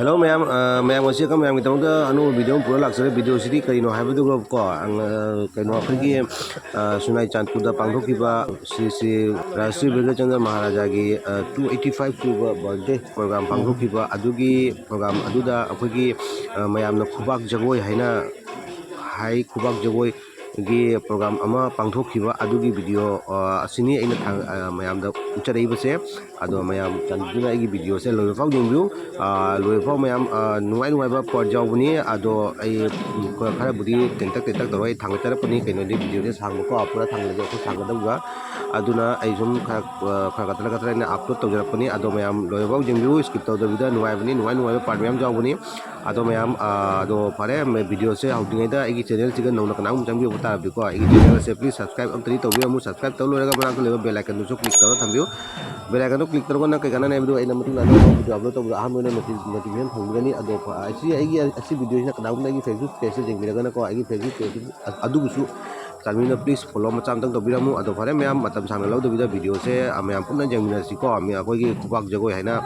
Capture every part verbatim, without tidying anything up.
Hello ꯃꯌꯥꯝ, ꯑ, ꯃꯌꯥꯝ ꯉꯁꯤ ꯑꯩꯈꯣꯏ ꯃꯌꯥꯝꯒꯤꯗꯃꯛꯇ ꯑꯅꯧꯕ video ꯑꯃ ꯄꯨꯔ ꯂꯥꯛꯆꯔꯦ꯫ Video ꯁꯤꯗꯤ ꯀꯔꯤꯅꯣ ꯍꯥꯏꯕꯗꯨꯒ ꯀꯣ, ꯑ, ꯀꯩꯅꯣ ꯑꯩꯈꯣꯏꯒꯤ, ꯑ, ꯁꯨꯅꯥꯏ ꯆꯥꯟꯄꯨꯔꯗ ꯄꯥꯡꯊꯣꯛꯈꯤꯕ ꯁ꯭ꯔꯤ ꯁ꯭ꯔꯤ ꯔꯥꯖꯁ꯭ꯔꯤ ꯕꯤꯔꯖꯆꯟꯗ꯭ꯔ ꯃꯍꯥꯔꯥꯖꯥꯒꯤ, ꯑ, two eighty five ꯁꯨꯕ birthday program ꯄꯥꯡꯊꯣꯛꯈꯤꯕ ꯑꯗꯨꯒꯤ program ꯑꯗꯨꯗ ꯑꯩꯈꯣꯏꯒꯤ, ꯑ, ꯃꯌꯥꯝꯅ ꯈꯨꯕꯥꯛ ꯖꯒꯣꯏ ꯍꯥꯏꯅ ꯍꯥꯏ, ꯈꯨꯕꯥꯛ ꯖꯒꯣꯏꯒꯤ program ꯑꯃ ꯄꯥꯡꯊꯣꯛꯈꯤꯕ ꯑꯗꯨꯒꯤ video, ꯑ, ꯑꯁꯤꯅꯤ ꯑꯩꯅ ꯊꯥꯡ-, ꯑ, ꯃꯌꯥꯝꯗ ꯎꯠꯆꯔꯛꯏꯕꯁꯦ꯫ ꯑꯗꯣ ꯃꯌꯥꯝ ꯆꯥꯟꯕꯤꯗꯨꯅ ꯑꯩꯒꯤ video ꯁꯦ ꯂꯣꯏꯕ ꯐꯥꯎ ꯌꯦꯡꯕꯤꯌꯨ꯫ ꯑ, ꯂꯣꯏꯕ ꯐꯥꯎ ꯃꯌꯥꯝ, ꯑ, ꯅꯨꯡꯉꯥꯏ ꯅꯨꯡꯉꯥꯏꯕ part ꯌꯥꯎꯕꯅꯤ꯫ ꯑꯗꯣ ꯑꯩ, ꯎꯝ, ꯈꯔ, ꯈꯔꯕꯨꯗꯤ ꯇꯦꯟꯇꯛ ꯇꯦꯟꯇꯛ ꯇꯧꯔꯒ ꯑꯩ ꯊꯥꯡꯒꯠꯆꯔꯛꯄꯅꯤ꯫ ꯀꯩꯅꯣꯗꯤ video ꯁꯦ ꯁꯥꯡꯕꯀꯣ, ꯄꯨꯔꯥ ꯊꯥꯡꯒꯠꯂꯗꯤ ꯑꯩꯈꯣꯏ ꯁꯥꯡꯒꯗꯧꯕ꯫ ꯑꯗꯨꯅ ꯑꯩ ꯁꯨꯝ ꯈꯔ, ꯑ, ꯈꯔ ꯈꯔ ꯈꯔ ꯈꯔ ꯑꯩꯅ upload ꯇꯧꯖꯔꯛꯄꯅꯤ꯫ ꯑꯗꯣ ꯃꯌꯥꯝ ꯂꯣꯏꯕ ꯐꯥꯎ ꯌꯦꯡꯕꯤꯌꯨ, skip ꯇꯧꯗꯕꯤꯗ꯫ ꯅꯨꯡꯉꯥꯏꯕꯅꯤ, ꯅꯨꯡꯉꯥꯏ ꯅꯨꯡꯉꯥꯏꯕ part ꯃꯌꯥꯝ ꯌꯥꯎꯕꯅꯤ꯫ ꯑꯗꯣ ꯃꯌꯥꯝ, ꯑ, ꯑꯗꯣ ꯐꯔꯦ, ꯃ-, video ꯁꯦ ꯍꯧꯗ꯭ꯔꯤꯉꯩꯗ ꯑꯩꯒꯤ channel ꯁꯤꯒ ꯅꯧꯅ ꯀꯅꯥꯒꯨꯝꯕ ꯆꯪꯕꯤꯔꯛꯄ ꯇꯥꯔꯕꯗꯤꯀꯣ, ꯑꯩꯒꯤ channel ꯑꯁꯦ please subscribe ꯑꯝꯇꯗꯤ ꯇꯧꯕꯤꯔꯝꯃꯨ꯫ Subscribe ꯇꯧ ꯂꯣꯏꯔꯒ ꯃꯅꯥꯛꯇ ꯂꯩꯕ bell icon ꯗꯨꯁꯨ click ꯇꯧꯔ ꯊꯝꯕꯤꯌꯨ꯫ Bell icon ꯗꯨ click ꯇꯧꯔꯒ ꯅꯪ ꯀꯩ ꯀꯥꯟꯅꯅꯤ ꯍꯥꯏꯕꯗꯨ ꯑꯩꯅ ꯃꯇꯨꯡ ꯇꯥꯔꯛꯄ video upload ꯇꯧꯕꯗ ꯑꯍꯥꯟꯕ ꯑꯣꯏꯅ noti-, notification ꯐꯪꯕꯤꯒꯅꯤ꯫ ꯑꯗꯣ, ꯑ, ꯑꯁꯤ ꯑꯩꯒꯤ, ꯑꯁꯤ video ꯁꯤꯅ ꯀꯅꯥꯒꯨꯝꯕ ꯑꯩꯒꯤ Facebook page ꯇ ꯌꯦꯡꯕꯤꯔꯒꯅꯀꯣ, ꯑꯩꯒꯤ Facebook page ꯑꯗꯨꯕꯨꯁꯨ ꯆꯥꯟꯕꯤꯗꯨꯅ please follow ꯃꯆꯥ ꯑꯝꯇꯪ ꯇꯧꯕꯤꯔꯝꯃꯨ꯫ ꯑꯗꯣ ꯐꯔꯦ ꯃꯌꯥꯝ, ꯃꯇꯝ ꯁꯥꯡꯅ ꯂꯧꯗꯕꯤꯗ video ꯁꯦ, ꯑ, ꯃꯌꯥꯝ ꯄꯨꯟꯅ ꯌꯦꯡꯃꯤꯟꯅꯁꯤꯀꯣ꯫ ꯃꯤ-, ꯑꯩꯈꯣꯏꯒꯤ ꯈꯨꯕꯥꯛ ꯖꯒꯣꯏ ꯍꯥꯏꯅ,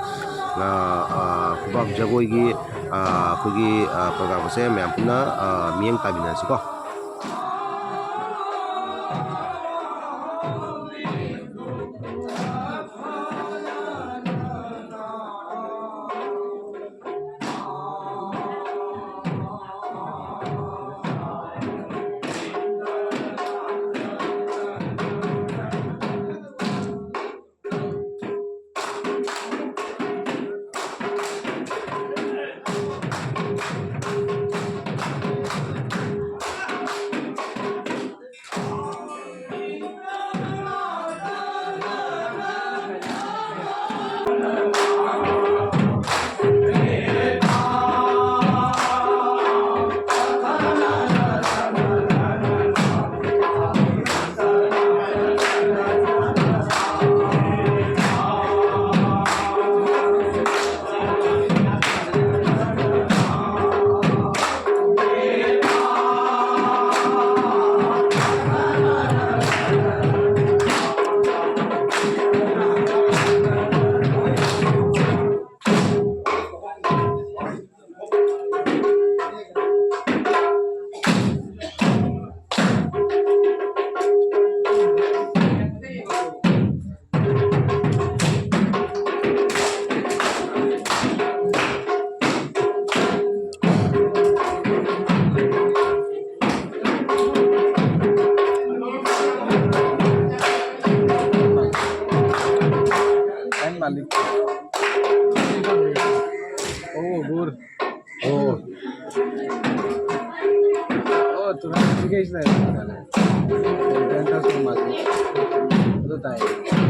ꯑ, ꯑ, ꯈꯨꯕꯥꯛ ꯖꯒꯣꯏꯒꯤ, ꯑ, ꯑꯩꯈꯣꯏꯒꯤ, ꯑ, program ꯑꯁꯦ ꯃꯌꯥꯝ ꯄꯨꯟꯅ, ꯑ, ꯃꯤꯠꯌꯦꯡ ꯇꯥꯃꯤꯟꯅꯁꯤꯀꯣ꯫ Oh, good. Oh. Oh, तुम्हें एप्लीकेशन है। बताइए।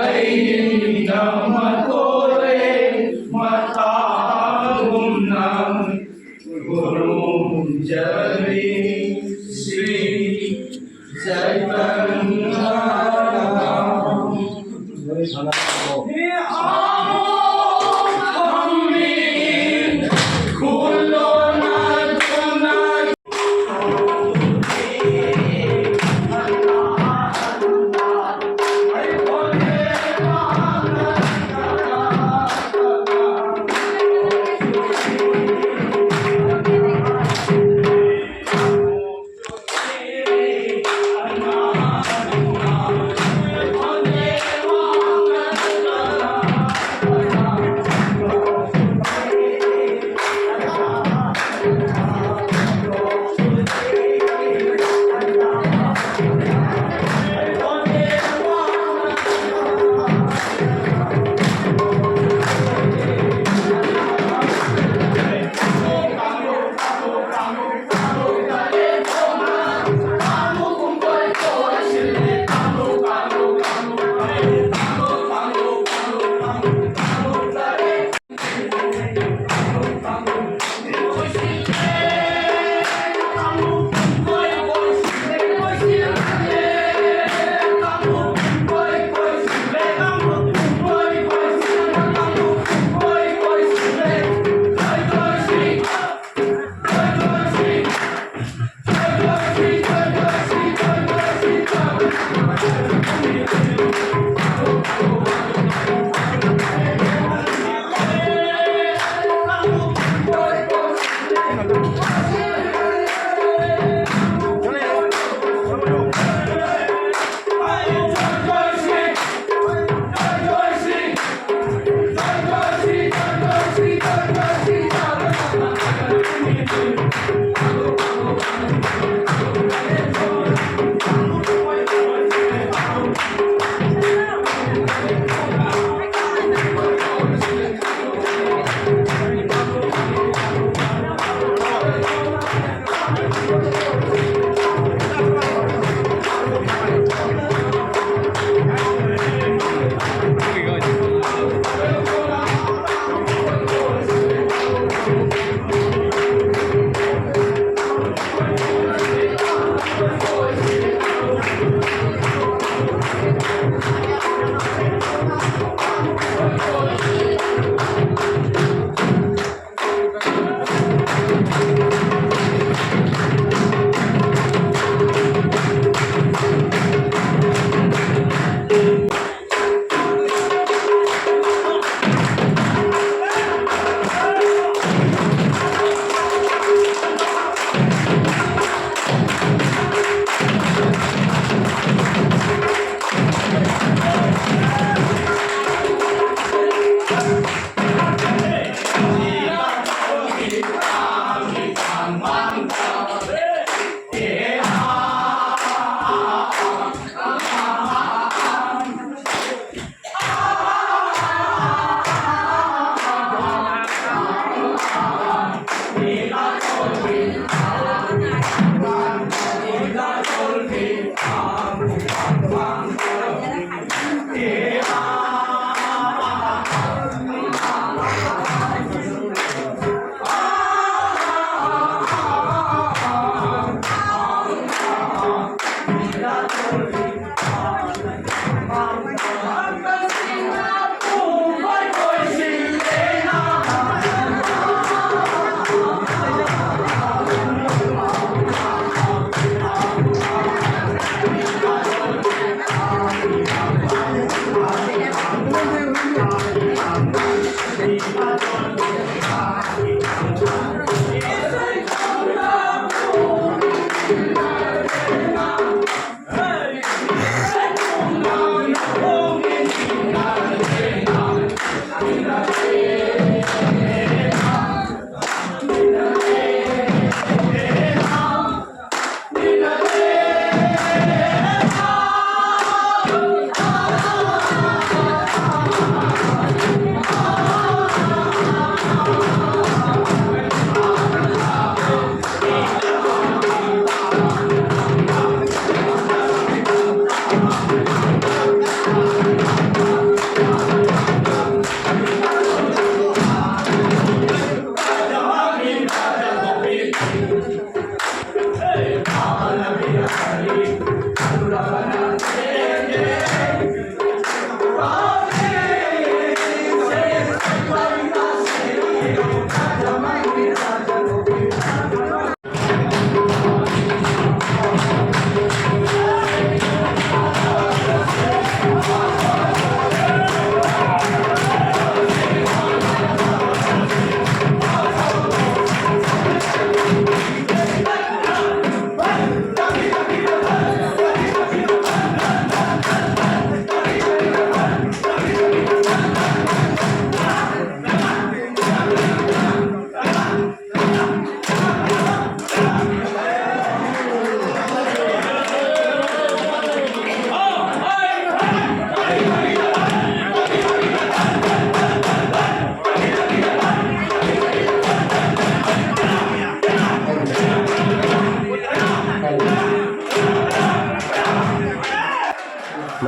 ꯑꯩꯅ ꯃꯇꯣꯔꯦ ꯃꯇꯥꯒꯨꯝꯅ ꯈꯨꯔꯨꯝꯖꯔꯤ ꯁ꯭ꯔꯤ ꯆꯩꯇꯟꯌ꯫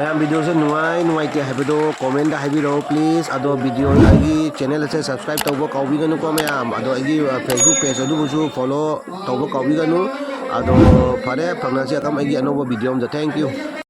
ꯃꯌꯥꯝ, video ꯁꯦ ꯅꯨꯡꯉꯥꯏ ꯅꯨꯡꯉꯥꯏꯇꯦ ꯍꯥꯏꯕꯗꯣ comment ꯇ ꯍꯥꯏꯕꯤꯔꯛꯑꯣ please꯫ ꯑꯗꯣ video, ꯑꯩꯒꯤ channel ꯑꯁꯦ subscribe ꯇꯧꯕ ꯀꯥꯎꯕꯤꯒꯅꯨꯀꯣ ꯃꯌꯥꯝ꯫ ꯑꯗꯣ ꯑꯩꯒꯤ, ꯑ, Facebook page ꯑꯗꯨꯕꯨꯁꯨ follow ꯇꯧꯕ ꯀꯥꯎꯕꯤꯒꯅꯨ꯫ ꯑꯗꯣ ꯐꯔꯦ, ꯐꯪꯅꯁꯤ ꯑꯀꯝ ꯑꯩꯒꯤ ꯑꯅꯧꯕ video ꯑꯝꯗ꯫ Thank you꯫